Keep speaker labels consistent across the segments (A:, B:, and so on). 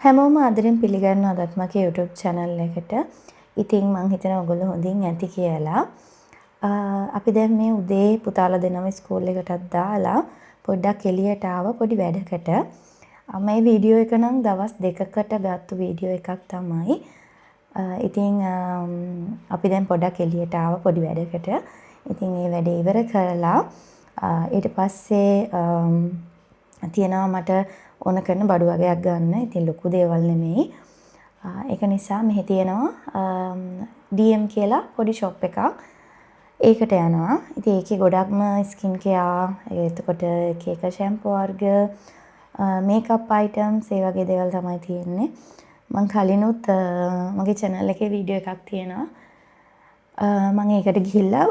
A: හැමෝම ආදරෙන් පිළිගන්නවා අදත් මගේ YouTube channel එකට. ඉතින් මං හිතනවා ඔයගොල්ලෝ හොඳින් ඇති කියලා. අපි දැන් මේ උදේ පුතාලා දෙනම ස්කූල් එකටත් දාලා පොඩ්ඩක් එළියට ආවා පොඩි වැඩකට. මේ වීඩියෝ එක නම් දවස් දෙකකට ගත්ත වීඩියෝ එකක් තමයි. ඉතින් අපි දැන් පොඩ්ඩක් එළියට ආවා පොඩි වැඩකට. ඉතින් ඒ වැඩේ ඉවර කරලා ඊට පස්සේ තියෙනවා මට ඕන කරන බඩු වගයක් ගන්න. ඉතින් ලොකු දේවල් නෙමෙයි. ඒක නිසා මෙහි තියෙනවා DM කියලා පොඩි ෂොප් එකක්. ඒකට යනවා. ඉතින් ඒකේ ගොඩක්ම ස්කින් කෙයා, එතකොට එක එක ෂැම්පූ වර්ග, මේකප් අයිටම්ස් ඒ වගේ දේවල් තමයි තියෙන්නේ. මං කලිනුත් මගේ channel එකේ වීඩියෝ එකක් තියෙනවා. මං ඒකට ගිහිල්ලා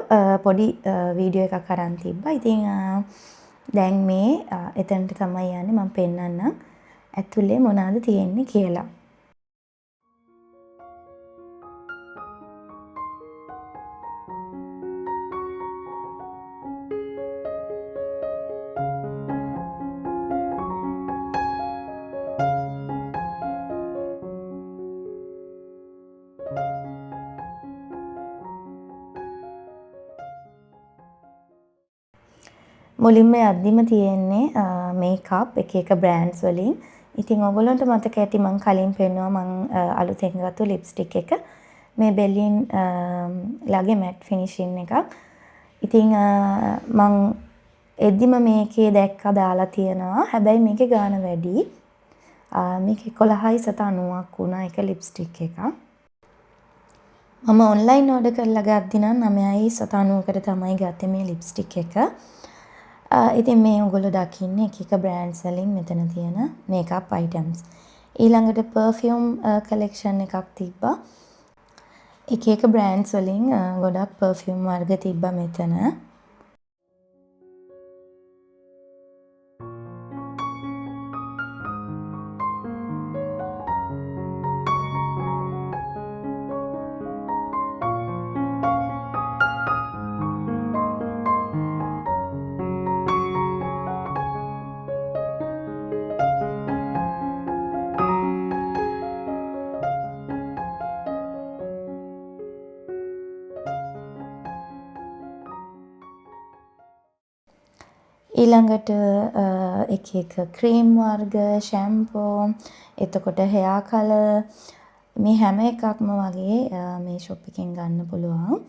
A: පොඩි වීඩියෝ එකක් අරන් තිබ්බා. ඉතින් දැන් මේ එතනට තමයි යන්නේ. මං පෙන්නන්නම් ඇතුලේ මොනවාද තියෙන්නේ කියලා. මුලින්ම යද්දිම තියෙන්නේ මේකප් එක එක බ්‍රෑන්ඩ්ස් වලින්. ඉතින් ඔයගොල්ලන්ට මතක ඇති මං කලින් පෙන්නුවා මං අලුතෙන් ගත්තු ලිප්ස්ටික් එක. මේ බෙලින් ලගේ මැට් ෆිනිෂින් එකක්. ඉතින් මං එද්දිම මේකේ දැක්කා දාලා තියෙනවා. හැබැයි මේකේ ගාණ වැඩි. මේක 11.90ක් වුණා එක ලිප්ස්ටික් එකක්. මම ඔන්ලයින් ඕඩර් කරලා ගද්දි නම් 9.90කට තමයි ගත්තේ මේ ලිප්ස්ටික් එක. ඉතින් මේ ඔයගොල්ලෝ දකින්නේ එක එක බ්‍රෑන්ඩ්ස් වලින් මෙතන තියෙන මේකප් අයිටම්ස්. ඊළඟට පර්ෆියුම් කලෙක්ෂන් එකක් තිබ්බා. එක එක බ්‍රෑන්ඩ්ස් වලින් ගොඩක් පර්ෆියුම් වර්ග තිබ්බා මෙතන. ඊළඟට එක එක ක්‍රීම් වර්ග, ෂැම්පූ, එතකොට හෙයා කලර් මේ හැම එකක්ම වගේ මේ ෂොප් එකෙන් ගන්න පුළුවන්.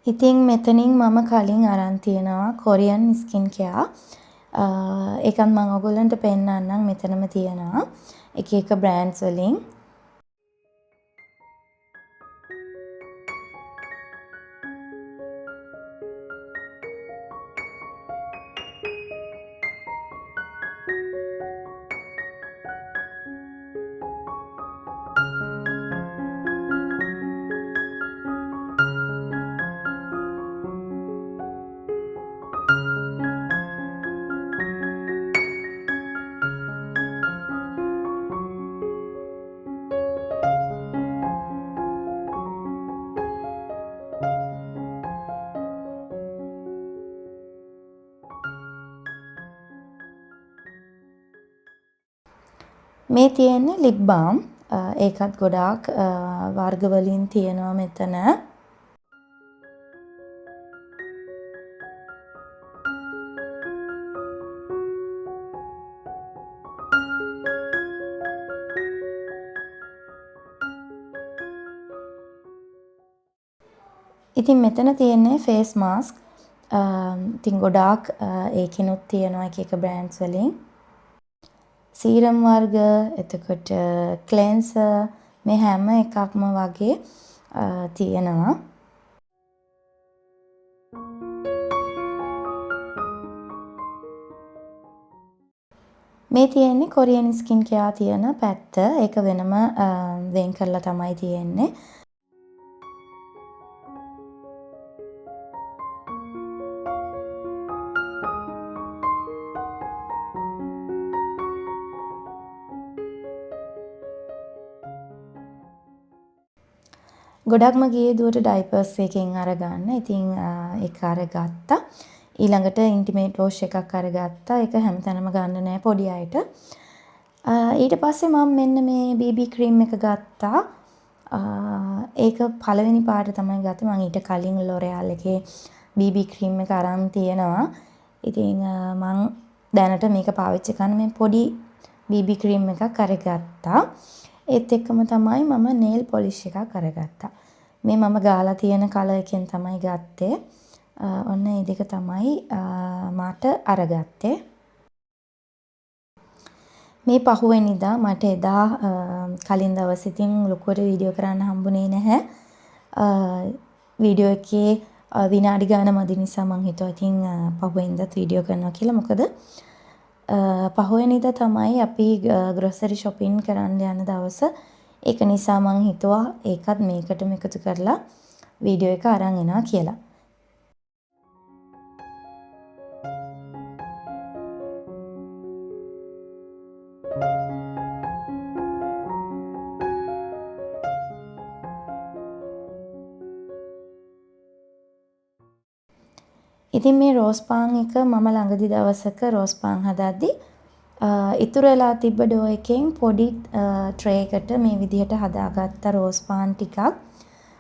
A: ඉතින් මෙතනින් මම කලින් අරන් තියෙනවා කොරියන් ස්කින් කෙයා. ඒකත් මම ඔයගොල්ලන්ට පෙන්නන්නම්. මෙතනම තියෙනවා එක එක බ්‍රෑන්ඩ්ස් වලින්. මේ තියෙන්නේ ලිප් බාම්. ඒකත් ගොඩාක් වර්ග වලින් තියෙනවා මෙතන. ඉතින් මෙතන තියෙන්නේ ෆේස් මාස්ක්. ඉතින් ගොඩාක් ඒකිනුත් තියෙනවා එක එක බ්‍රෑන්ඩ්ස් වලින්. සීරම් වර්ග, එතකොට ක්ලෙන්සර් මේ හැම එකක්ම වගේ තියෙනවා. මේ තියෙන්නේ කොරියන් ස්කින් කෙයා තියෙන පැත්ත. ඒක වෙනම වෙන් කරලා තමයි තියෙන්නේ. ගොඩක්ම ගියේ දුවට ඩයිපර්ස් එකෙන් අරගන්න. ඉතින් ඒක අරගත්තා. ඊළඟට ඉන්ටිමේට් වොෂ් එකක් අරගත්තා. ඒක හැමතැනම ගන්න නෑ පොඩි අයට. ඊට පස්සේ මම මෙන්න මේ BB cream එක ගත්තා. ඒක පළවෙනි පාර තමයි ගත්තේ. මම ඊට කලින් L'Oreal එකේ BB cream එක අරන් තියෙනවා. ඉතින් මං දැනට මේක පාවිච්චි කරන මේ පොඩි BB cream එකක් අරගත්තා. ඒත් එක්කම තමයි මම නේල් පොලිෂ් එකක් අරගත්තා. මේ මම ගාලා තියෙන කලර් එකෙන් තමයි ගත්තේ. ඔන්න මේ දෙක තමයි මට අරගත්තේ. මේ පහුවෙනිදා මට එදා කලින් දවසේ ඉතින් ලොකුවට වීඩියෝ කරන්න හම්බුනේ නැහැ. වීඩියෝ එකේ විනාඩි ගාන මදි නිසා මං හිතුවා ඉතින් පහුවෙනිදාත් වීඩියෝ කරනවා කියලා. මොකද පහුවෙනිදා තමයි අපි ග්‍රොසරි ෂොපින් කරන්න යන දවස. ඒක නිසා මං හිතුවා ඒකත් මේකටම එකතු කරලා වීඩියෝ එක අරන් එනවා කියලා. ඉතින් මේ රෝස් පාන් එක මම ළඟදි දවසක රෝස් පාන් හදද්දි ඉතුරු වෙලා තිබ්බ ඩෝ එකෙන් පොඩි ට්‍රේ එකට මේ විදිහට හදාගත්ත රෝස් පාන් ටිකක්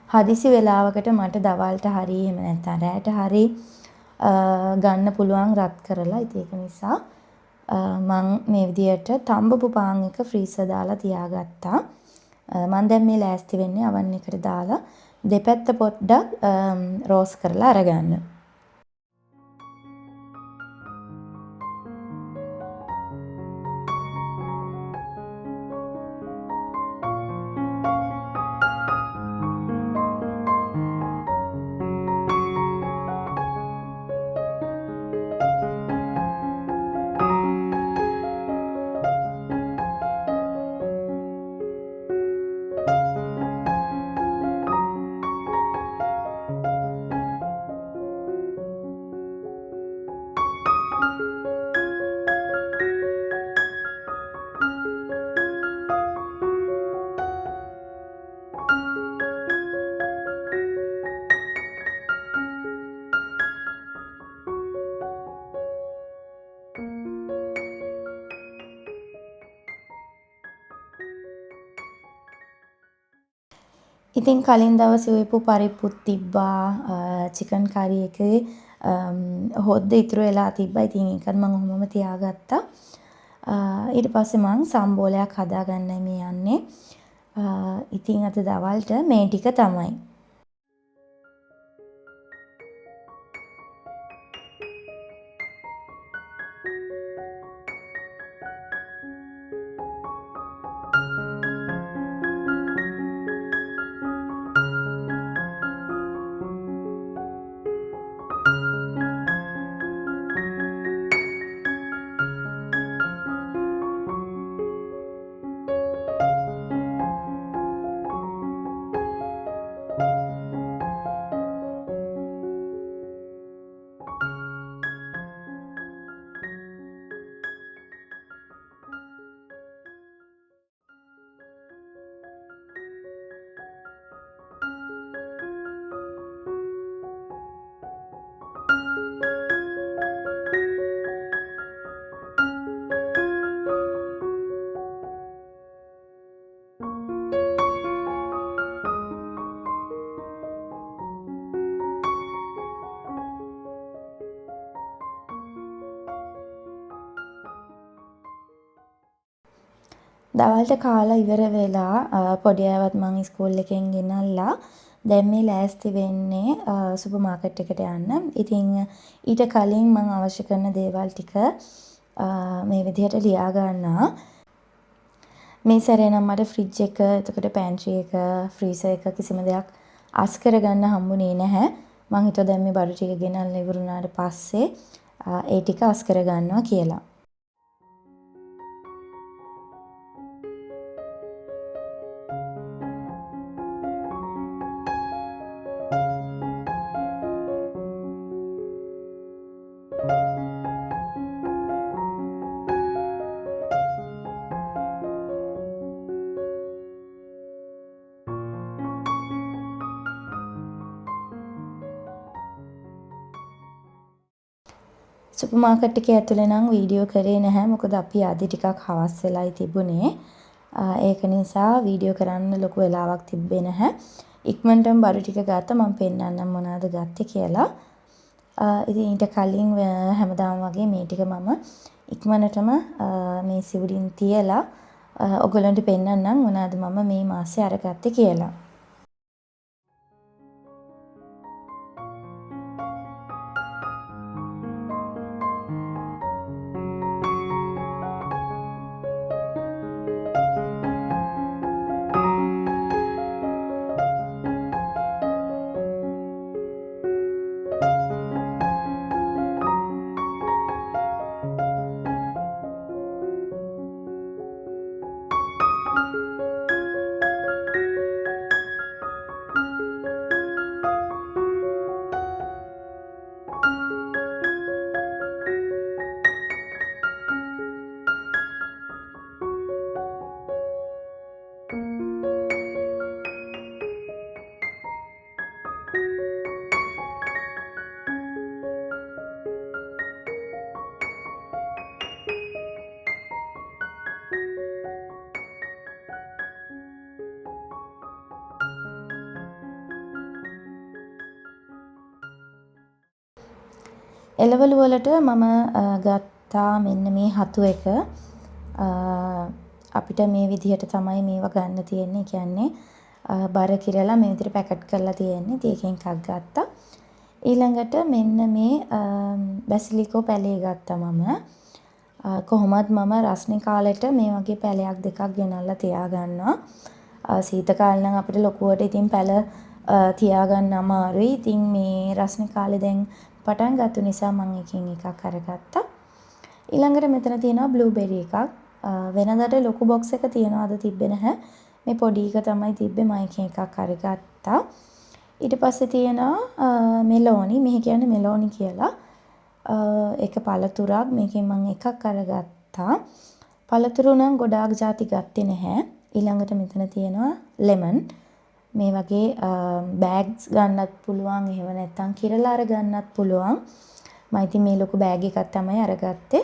A: හදිසි වෙලාවකට මට දවල්ට හරි එහෙම නැත්නම් රැට හරි ගන්න පුළුවන් රත් කරලා. ඉතින් ඒක නිසා මං මේ විදිහට තම්බපු පාන් එක ෆ්‍රීසර් දාලා තියාගත්තා. මං දැන් මේ ලෑස්ති වෙන්නේ අවන් එකට දාලා දෙපැත්ත පොඩ්ඩක් රෝස් කරලා අරගන්න. ඉතින් කලින් දවසේ උයපු පරිප්පුත් තිබ්බා, චිකන් කරි එකේ හොද්ද ඉතුරු වෙලා තිබ්බා. ඉතින් ඒකත් මං ඔහොමම තියාගත්තා. ඊට පස්සේ මං සම්බෝලයක් හදාගන්නයි මේ යන්නේ. ඉතින් අද දවල්ට මේ ටික තමයි. දවල්ට කාලා ඉවර වෙලා පොඩි අයවත් මං ඉස්කෝල් එකෙන් ගෙනල්ලා දැන් මේ ලෑස්ති වෙන්නේ සුපර් මාකට් එකට යන්න. ඉතින් ඊට කලින් මං අවශ්‍ය කරන දේවල් ටික මේ විදිහට ලියා ගන්නවා. මේ සැරේ නම් මට ෆ්‍රිජ් එක, එතකොට පෑන්ට්‍රි එක, ෆ්‍රීසර් එක කිසිම දෙයක් අස් කරගන්න හම්බුනේ නැහැ. මං හිතුවා දැන් මේ බඩු ටික ගෙනල්ලා ඉවර වුණාට පස්සේ ඒ ටික අස් කරගන්නවා කියලා. සුපර් මාකට් එකේ ඇතුලේ නම් වීඩියෝ කරේ නැහැ. මොකද අපි අද ටිකක් හවස් වෙලායි තිබුණේ. ඒක නිසා වීඩියෝ කරන්න ලොකු වෙලාවක් තිබ්බේ නැහැ. ඉක්මනටම බඩු ටික ගත්තා. මම පෙන්නන්නම් මොනවද ගත්තේ කියලා. ඉතින් ඊට කලින් හැමදාම වගේ මේ ටික මම ඉක්මනටම මේ සිවුරින් තියලා ඔයගොල්ලන්ට පෙන්නන්නම් මොනවද මම මේ මාසේ අරගත්තේ කියලා. එළවලු වලට මම ගත්තා මෙන්න මේ හතු එක. අපිට මේ විදිහට තමයි මේවා ගන්න තියෙන්නේ. ඒ කියන්නේ බර කිරලා මේ විදිහට පැකට් කරලා තියෙන්නේ. ඉතින් ඒකෙන් එකක් ගත්තා. ඊළඟට මෙන්න මේ බැසිලිකෝ පැලේ ගත්තා මම. කොහොමත් මම රස්නේ කාලෙට මේ වගේ පැලයක් දෙකක් ගෙනල්ලා තියාගන්නවා. සීත කාලේ නම් අපිට ලොකුවට ඉතින් පැල තියාගන්න අමාරුයි. ඉතින් මේ රස්නේ කාලේ දැන් පටන් ගත්තු නිසා මම එකෙන් එකක් අරගත්තා. ඊළඟට මෙතන තියෙනවා බ්ලූබෙරි එකක්. වෙනදට ලොකු බොක්ස් එක තියෙනවා, අද තිබ්බේ නැහැ. මේ පොඩි එක තමයි තිබ්බේ. මම එකෙන් එකක් අරගත්තා. ඊට පස්සේ තියෙනවා මෙලෝනි. මෙහි කියන්නේ මෙලෝනි කියලා. ඒක පළතුරක්. මේකෙන් මම එකක් අරගත්තා. පළතුරු නම් ගොඩාක් ජාති ගත්තේ නැහැ. ඊළඟට මෙතන තියෙනවා ලෙමන්. මේ වගේ බෑග්ස් ගන්නත් පුළුවන්, එහෙම නැත්නම් කිරලා අර ගන්නත් පුළුවන්. මම ඉතින් මේ ලොකු බෑග් එකක් තමයි අරගත්තේ.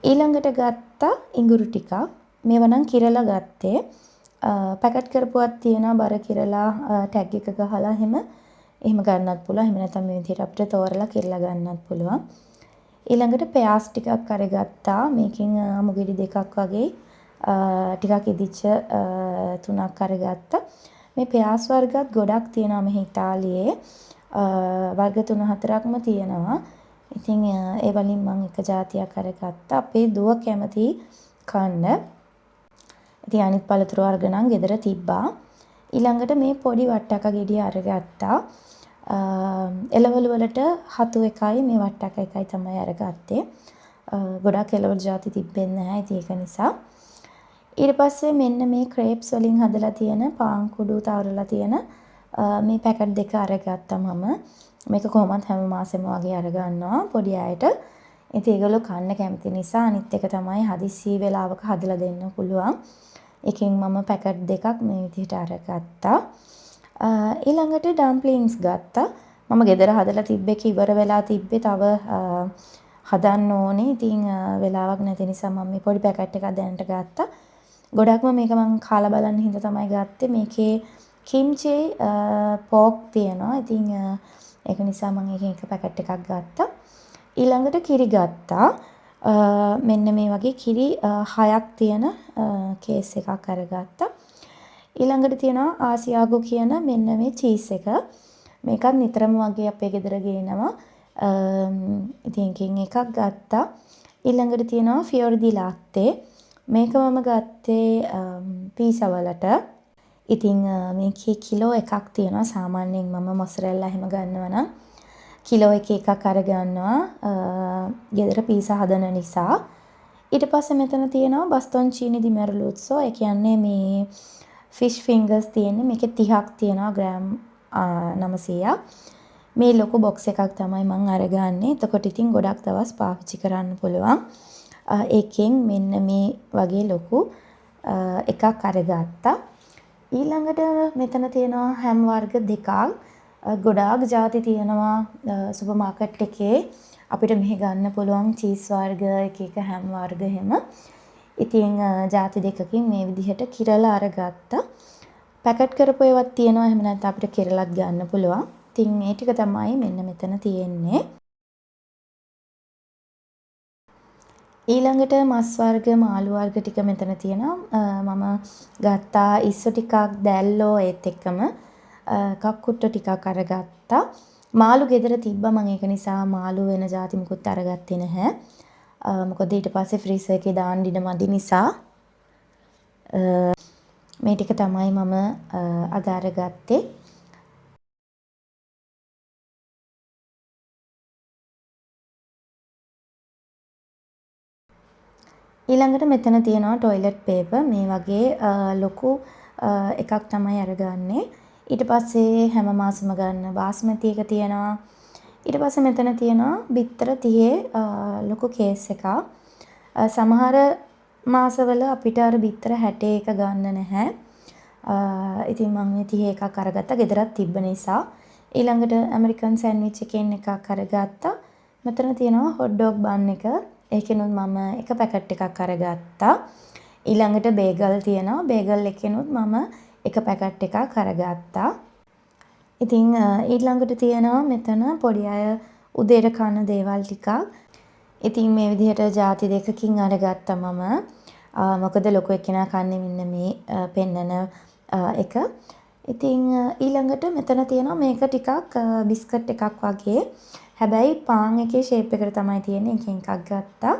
A: ඊළඟට ගත්තා ඉඟුරු ටිකක්. මේවා නම් කිරලා ගත්තේ. පැකට් කරපුවත් තියෙනවා, බර කිරලා ටැග් එක ගහලා එහෙම ගන්නත් පුළුවන්. එහෙම නැත්නම් මේ විදිහට අපිට තෝරලා කිරලා ගන්නත් පුළුවන්. ඊළඟට පෙයාස් ටිකක් අරගත්තා. මේකෙන් අමු ගෙඩි දෙකක් වගේ ටිකක් ඉදිච්ච තුනක් අරගත්තා. මේ පෙයාස් වර්ගත් ගොඩක් තියෙනවා මෙහි ඉතාලියේ. වර්ග 3-4ක්ම තියෙනවා. ඉතින් ඒ වලින් මං එක ජාතියක් අරගත්තා. අපේ දුව කැමති කන්න. ඉතින් අනිත් පළතුරු වර්ග නම් ගෙදර තිබ්බා. ඊළඟට මේ පොඩි වට්ටක්ක ගෙඩිය අරගත්තා. එළවලු වලට හතු එකයි මේ වට්ටක්ක එකයි තමයි අරගත්තේ. ගොඩක් එළවලු ජාති තිබ්බෙන්නේ නැහැ. ඉතින් ඒක නිසා. ඊට පස්සේ මෙන්න මේ ක්‍රේප්ස් වලින් හදලා තියෙන පාන් කුඩු තවරලා තියෙන මේ පැකට් දෙක අරගත්තා මම. මේක කොහොමත් හැම මාසෙම වගේ අරගන්නවා පොඩි අයට. ඉතින් ඒගොල්ලෝ කන්න කැමති නිසා අනිත් එක තමයි හදිස්සි වෙලාවක හදලා දෙන්න පුළුවන්. එකෙන් මම පැකට් දෙකක් මේ විදිහට අරගත්තා. ඊළඟට ඩම්ප්ලින්ග්ස් ගත්තා. මම ගෙදර හදලා තිබ්බ එක ඉවර වෙලා තිබ්බේ, තව හදන්න ඕනේ. ඉතින් වෙලාවක් නැති නිසා මම මේ පොඩි පැකට් එකක් දැනට ගත්තා. ගොඩක්ම මේක මං කාලා බලන්න හින්දා තමයි ගත්තේ. මේකේ කිම්චි පෝක් තියෙනවා. ඉතින් ඒක නිසා මං ඒකෙන් එක පැකට් එකක් ගත්තා. ඊළඟට කිරි ගත්තා. මෙන්න මේ වගේ කිරි 6ක් තියෙන කේස් එකක් අරගත්තා. ඊළඟට තියෙනවා ආසියාගෝ කියන මෙන්න මේ චීස් එක. මේකත් නිතරම වගේ අපේ ගෙදර ගේනවා. ඉතින් එකෙන් එකක් ගත්තා. ඊළඟට තියෙනවා ෆියෝරි ඩි ලාත්තේ. මේක මම ගත්තේ පීසා වලට. ඉතින් මේකේ කිලෝ එකක් තියෙනවා. සාමාන්‍යයෙන් මම මොසරෙල්ලා එහෙම ගන්නවා නම් කිලෝ එක එකක් අරගන්නවා ගෙදර පීසා හදන නිසා. ඊට පස්සේ මෙතන තියෙනවා බස්තොන්චීනි දි මෙරලුත්සෝ. ඒ කියන්නේ මේ ෆිෂ් ෆින්ගර්ස් තියෙන්නේ. මේකේ 30ක් තියෙනවා, ග්‍රෑම් 900ක්. මේ ලොකු බොක්ස් එකක් තමයි මං අරගන්නේ. එතකොට ඉතින් ගොඩක් දවස් පාවිච්චි කරන්න පුළුවන්. ඒකෙන් මෙන්න මේ වගේ ලොකු එකක් අරගත්තා. ඊළඟට මෙතන තියෙනවා හැම් වර්ග දෙකක්. ගොඩාක් ජාති තියෙනවා සුපර් මාකට් එකේ. අපිට මෙහෙ ගන්න පුළුවන් චීස් වර්ග, එක එක හැම් වර්ග එහෙම. ඉතින් ජාති දෙකකින් මේ විදිහට කිරලා අරගත්තා. පැකට් කරපු ඒවාත් තියෙනවා. එහෙම නැත්නම් අපිට කිරලත් ගන්න පුළුවන්. ඉතින් මේ ටික තමයි මෙන්න මෙතන තියෙන්නේ. ඊළඟට මස් වර්ග, මාළු වර්ග ටික මෙතන තියෙනවා. මම ගත්තා ඉස්සු ටිකක්, දැල්ලෝ ඒත් එක්කම කක්කුට්ටෝ ටිකක් අරගත්තා. මාළු ගෙදර තිබ්බා. මම ඒක නිසා මාළු වෙන ජාති මුකුත් අරගත්තේ නැහැ. මොකද ඊට පස්සේ ෆ්‍රීසර් එකේ දාන්න ඉඩ මදි නිසා. මේ ටික තමයි මම අද අරගත්තේ. ඊළඟට මෙතන තියෙනවා ටොයිලට් පේපර්. මේ වගේ ලොකු එකක් තමයි අරගන්නේ. ඊට පස්සේ හැම මාසෙම ගන්න බාස්මති එක තියෙනවා. ඊට පස්සේ මෙතන තියෙනවා බිත්තර 30 ලොකු කේස් එකක්. සමහර මාසවල අපිට අර බිත්තර 60 එක ගන්න නැහැ. ඉතින් මම මේ 30 එකක් අරගත්තා. ගෙදරත් තිබ්බ නිසා. ඊළඟට ඇමරිකන් සෑන්ඩ්විච් එකෙන් එකක් අරගත්තා. මෙතන තියෙනවා හොට් ඩොග් බන් එක. ඒකෙනුත් මම එක පැකට් එකක් අරගත්තා. ඊළඟට බේගල් තියෙනවා. බේගල් එකෙනුත් මම එක පැකට් එකක් අරගත්තා. ඉතින් ඊළඟට තියෙනවා මෙතන පොඩි අය උදේට කන දේවල් ටිකක්. ඉතින් මේ විදිහට ජාති දෙකකින් අරගත්තා මම. මොකද ලොකු එක්කෙනා කන්නේ මෙන්න මේ පෙන්නන එක. ඉතින් ඊළඟට මෙතන තියෙනවා මේක ටිකක් බිස්කට් එකක් වගේ. හැබැයි පාන් එකේ ෂේප් එකට තමයි තියෙන්නේ. එකෙන් එකක් ගත්තා.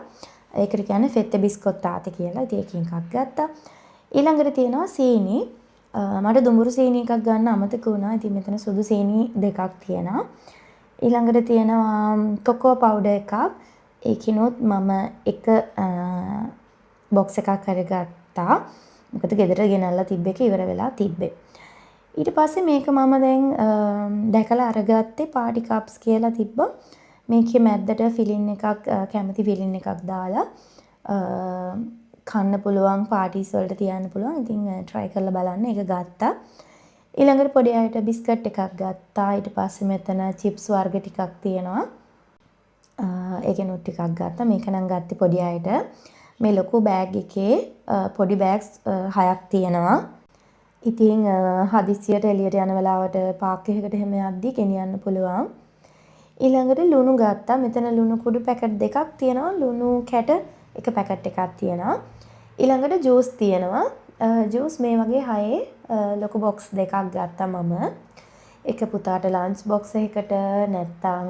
A: ඒකට කියන්නේ ෆෙත්තේ බිස්කොත් තාතේ කියලා. ඉතින් එකෙන් එකක් ගත්තා. ඊළඟට තියෙනවා සීනි. මට දුඹුරු සීනි එකක් ගන්න අමතක වුණා. ඉතින් මෙතන සුදු සීනි දෙකක් තියෙනවා. ඊළඟට තියෙනවා කොකෝ පවුඩර් එකක්. ඒකිනුත් මම එක බොක්ස් එකක් අරගත්තා. මොකද ගෙදර ගෙනල්ලා තිබ්බ එක ඉවර වෙලා තිබ්බේ. ඊට පස්සේ මේක මම දැන් දැකලා අරගත්තේ පාටි කප්ස් කියලා තිබ්බා. මේකේ මැද්දට ෆිලින් එකක්, කැමති ෆිලින් එකක් දාලා කන්න පුළුවන්, පාටිස් වලට තියන්න පුළුවන්. ඉතින් ට්‍රයි කරලා බලන්න. ඒක ගත්තා. ඊළඟට පොඩි අයට බිස්කට් එකක් ගත්තා. ඊට පස්සේ මෙතන චිප්ස් වර්ග ටිකක් තියෙනවා. ඒකෙනුත් ටිකක් ගත්තා. මේක නම් ගත්තේ පොඩි අයට. මේ ලොකු බෑග් එකේ පොඩි බෑග්ස් 6ක් තියෙනවා. ඉතින් හදිස්සියට එළියට යන වෙලාවට පාක් එකකට එහෙම යද්දි ගෙනියන්න පුළුවන්. ඊළඟට ලුණු ගත්තා. මෙතන ලුණු කුඩු පැකට් දෙකක් තියෙනවා. ලුණු කැට එක පැකට් එකක් තියෙනවා. ඊළඟට ජූස් තියෙනවා. ජූස් මේ වගේ 6 ලොකු බොක්ස් දෙකක් ගත්තා මම. එක පුතාට ලන්ච් බොක්ස් එකකට නැත්තම්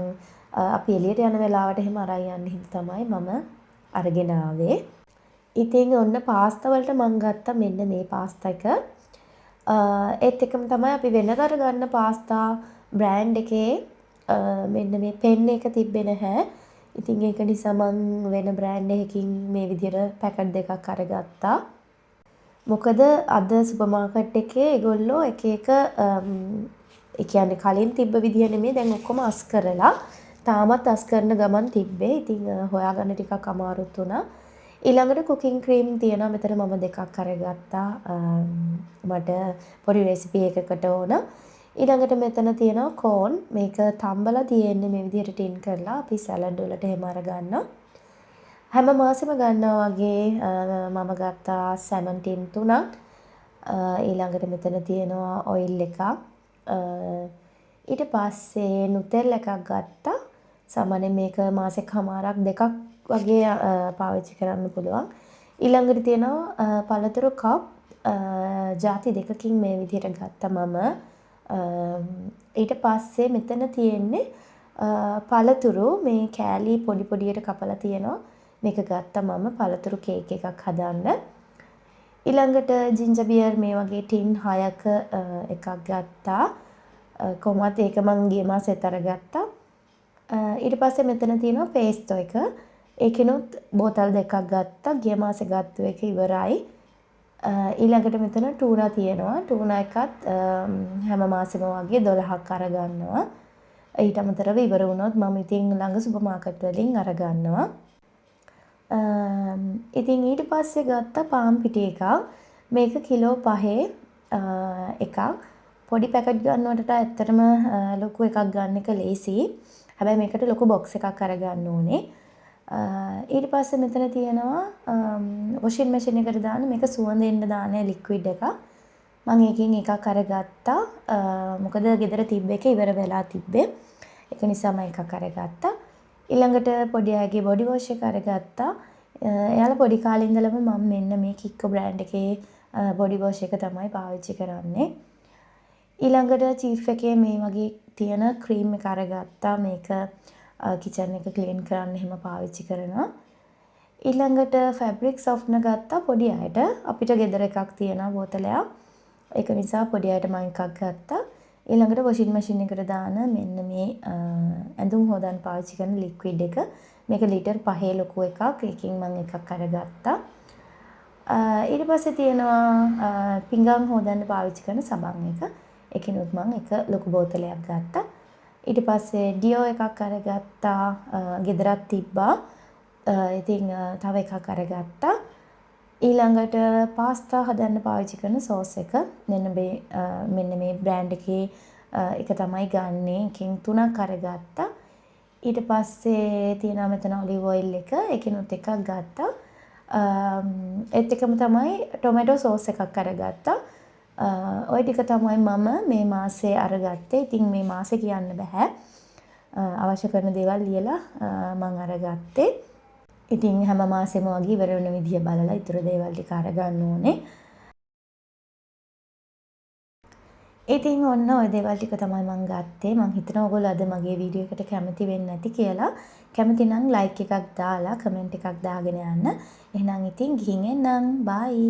A: අපි එළියට යන වෙලාවට එහෙම අරන් යන්න හින්දා තමයි මම අරගෙන ආවේ. ඉතින් ඔන්න පාස්තා වලට මං ගත්තා මෙන්න මේ පාස්තා එක. ඒත් එක්කම තමයි අපි වෙනදට ගන්න පාස්තා බ්‍රෑන්ඩ් එකේ මෙන්න මේ පෙන් එක තිබ්බේ නැහැ. ඉතින් ඒක නිසා මං වෙන බ්‍රෑන්ඩ් එකකින් මේ විදිහට පැකට් දෙකක් අරගත්තා. මොකද අද සුපර් මාකට් එකේ ඒගොල්ලෝ එක එක ඒ කියන්නේ කලින් තිබ්බ විදිහ නෙමෙයි දැන් ඔක්කොම අස් කරලා තාමත් අස් කරන ගමන් තිබ්බේ. ඉතින් හොයාගන්න ටිකක් අමාරුත් වුණා. ඊළඟට කුකින් ක්‍රීම් තියෙනවා. මෙතන මම දෙකක් අරගත්තා. මට පොඩි රෙසිපි එකකට ඕන. ඊළඟට මෙතන තියෙනවා කෝන්. මේක තම්බලා තියෙන්නේ මේ විදිහට ටින් කරලා අපි සැලඩ් වලට එහෙම අරගන්නවා. හැම මාසෙම ගන්නවා වගේ මම ගත්තා සැමන් ටින් 3ක්. ඊළඟට මෙතන තියෙනවා ඔයිල් එකක්. ඊට පස්සේ නුතෙල් එකක් ගත්තා. සාමාන්‍යයෙන් මේක මාසෙකමාරක් දෙකක් වගේ පාවිච්චි කරන්න පුළුවන්. ඊළඟට තියෙනවා පළතුරු කප් ජාති දෙකකින් මේ විදිහට ගත්තා මම. ඊට පස්සේ මෙතන තියෙන්නේ පළතුරු මේ කෑලි පොඩි පොඩියට කපලා තියෙනවා. මේක ගත්තා මම පළතුරු කේක් එකක් හදන්න. ඊළඟට ජින්ජර් බියර් මේ වගේ ටින් 6ක එකක් ගත්තා. කොහොමත් ඒක මං ගිය මාසෙත් අරගත්තා. ඊට පස්සේ මෙතන තියෙනවා පේස්ටෝ එක. ඒකෙනුත් බෝතල් දෙකක් ගත්තා. ගිය මාසේ ගත්ත එක ඉවරයි. ඊළඟට මෙතන ටූනා තියෙනවා. ටූනා එකත් හැම මාසෙම වගේ 12ක් අරගන්නවා. ඊට අමතරව ඉවර වුණොත් මම ඉතින් ළඟ සුපර් මාකට් වලින් අරගන්නවා. ඉතින් ඊට පස්සේ ගත්ත පාන් පිටි එකක්. මේක කිලෝ 5 එකක්. පොඩි පැකට් ගන්නවට වඩා ඇත්තටම ලොකු එකක් ගන්න එක ලේසි. හැබැයි මේකට ලොකු බොක්ස් එකක් අරගන්න ඕනේ. ඊට පස්සේ මෙතන තියෙනවා වොෂින් මැෂින් එකට දාන මේක සුවඳ එන්න දාන ලික්විඩ් එකක්. මං ඒකෙන් එකක් අරගත්තා. මොකද ගෙදර තිබ්බ එක ඉවර වෙලා තිබ්බේ. ඒක නිසා මම එකක් අරගත්තා. ඊළඟට පොඩි අයගේ බොඩි වොෂ් එක අරගත්තා. එයාලා පොඩි කාලේ ඉඳලම මම මෙන්න මේ කික්කෝ බ්‍රෑන්ඩ් එකේ බොඩි වොෂ් එක තමයි පාවිච්චි කරන්නේ. ඊළඟට චීෆ් එකේ මේ වගේ තියෙන ක්‍රීම් එක අරගත්තා. මේක කිචන් එක ක්ලීන් කරන්න එහෙම පාවිච්චි කරනවා. ඊළඟට ෆැබ්‍රික් සොෆ්ට්නර් ගත්තා පොඩි අයට. අපිට ගෙදර එකක් තියෙනවා බෝතලයක්. ඒක නිසා පොඩි අයට මම එකක් ගත්තා. ඊළඟට වොෂින් මැෂින් එකට දාන මෙන්න මේ ඇඳුම් හොදන්න පාවිච්චි කරන ලික්විඩ් එක. මේක ලීටර් 5 ලොකු එකක්. ඒකෙන් මම එකක් අරගත්තා. ඊට පස්සේ තියෙනවා පිඟන් හොදන්න පාවිච්චි කරන සබන් එක. ඒකිනුත් මම එක ලොකු බෝතලයක් ගත්තා. ඊට පස්සේ ඩියෝ එකක් අරගත්තා. ගෙදරත් තිබ්බා. ඉතින් තව එකක් අරගත්තා. ඊළඟට පාස්තා හදන්න පාවිච්චි කරන සෝස් එක. මෙන්න මේ බ්‍රෑන්ඩ් එකේ එක තමයි ගන්නෙ. එකෙන් 3ක් අරගත්තා. ඊට පස්සේ තියෙනවා මෙතන ඔලිව් ඔයිල් එක. ඒකිනුත් එකක් ගත්තා. ඒත් එක්කම තමයි ටොමැටෝ සෝස් එකක් අරගත්තා. ඔය ටික තමයි මම මේ මාසේ අරගත්තේ. ඉතින් මේ මාසේ කියන්න බෑ. අවශ්‍ය කරන දේවල් ලියලා මං අරගත්තේ. ඉතින් හැම මාසෙම වගේ ඉවර වෙන විදිය බලලා ඉතුරු දේවල් ටික අරගන්න ඕනේ. ඉතින් ඔන්න ඔය දේවල් ටික තමයි මං ගත්තේ. මං හිතනවා ඔයගොල්ලෝ අද මගේ වීඩියෝ එකට කැමති වෙන්නේ නැති කියලා. කැමති නම් ලයික් එකක් දාලා කමෙන්ට් එකක් දාගෙන යන්න. එහෙනම් ඉතින් ගිහින් එන්නම්. බයි.